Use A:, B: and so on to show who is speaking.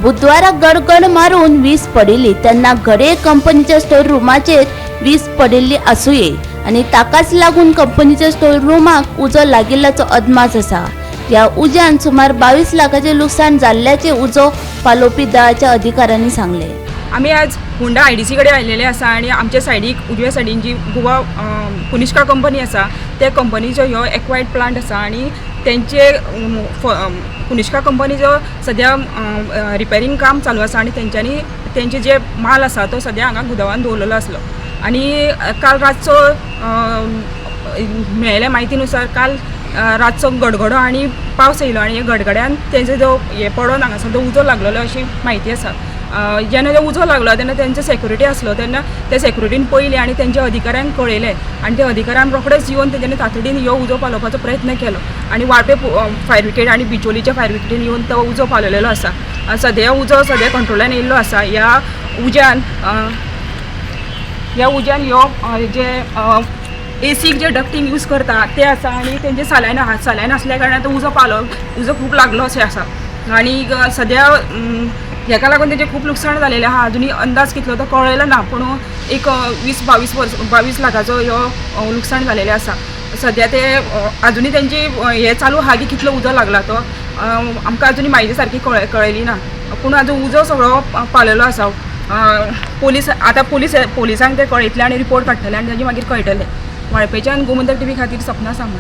A: बुधवारा गडगड मारून वीज पडिल्ली तेन्ना घडये कंपनीच्या स्टोर रुमाचेर वीज पडिल्ली आसुये आनी ताकाच लागून कंपनीच्या स्टोर रुमाक उजो लागिल्ल्याचो अदमास आसा. ह्या उज्यान सुमार 22 लाखाचें लुकसाण जाल्ल्याचें उजो पालोवपी दळाच्या अधिकाऱ्यांनी सांगलें.
B: आमी आज होंडा आयडीसी कडेन आयलेले आसा आनी आमच्या सायडीक, उजव्या सायडीन जी गोवा कुनिश्का कंपनी आसा, त्या कंपनीचो ह्यो एक्वायर्ड प्लांट आसा आनी तेंचे कुनिश्का कंपनीचो सद्या रिपेरींग काम चालू आसा आनी तेंच्यांनी तेंचे जे माल आसा तो सद्या हांगा गुदावान दवरलेलो आसलो. आनी काल रातचो मेळ्ळेल्या म्हायतीनुसार काल रातचो गडगडो आनी पावस येयलो आनी गडगड्यान तेंचो जो हे पडोन हांगासर तो उजो लागलेलो अशी म्हायती आसा. जेन्ना तो उजो लागलो तेन्ना तेंचो सेक्युरिटी आसलो, तेन्ना त्या सेक्युरिटीन पयलें आनी तेंच्या अधिकाऱ्यांक कळयलें आनी त्या अधिकाऱ्यान रोखडेच येवन तेंच्यांनी तातडीन ह्यो उजो पालोवपाचो प्रयत्न केलो आनी वाळपे फायर ब्रिगेड आनी बिचोलीच्या फायर ब्रिगेडीन येवन तो उजो पालयलेलो आसा. सद्या उजो सद्या कंट्रोलान येयल्लो आसा. ह्या उज्यान ह्यो जे एसीक जे डक्टींग यूज करता ते आसा आनी तेंचे सालायन आहा. सालायन आसल्या कारणान तो उजो पालो उजो खूब लागलो अशें आसा. आनी सद्या हेका लागून तेजें खूब लुकसाण जालेलें आहा. अजुनूय अंदाज कितलो तो कळ्ळेलो ना, पूण एक 20-22 वर्स 22 लाखाचो ह्यो लुकसाण जालेलें आसा. सद्या ते अजुनूय तेंची हें चालू आहा की कितलो उजो लागला तो आमकां अजुनूय म्हायती सारकी कळयली ना, पूण आजून उजो सगळो पालयलो आसा. पोलीस आतां पोलिसांक ते कळयतले आनी रिपोर्ट काडटले आनी ताजे मागीर कळटलें. वाळपेच्यान गोमंतक टीव्ही खातीर सपना सामंत.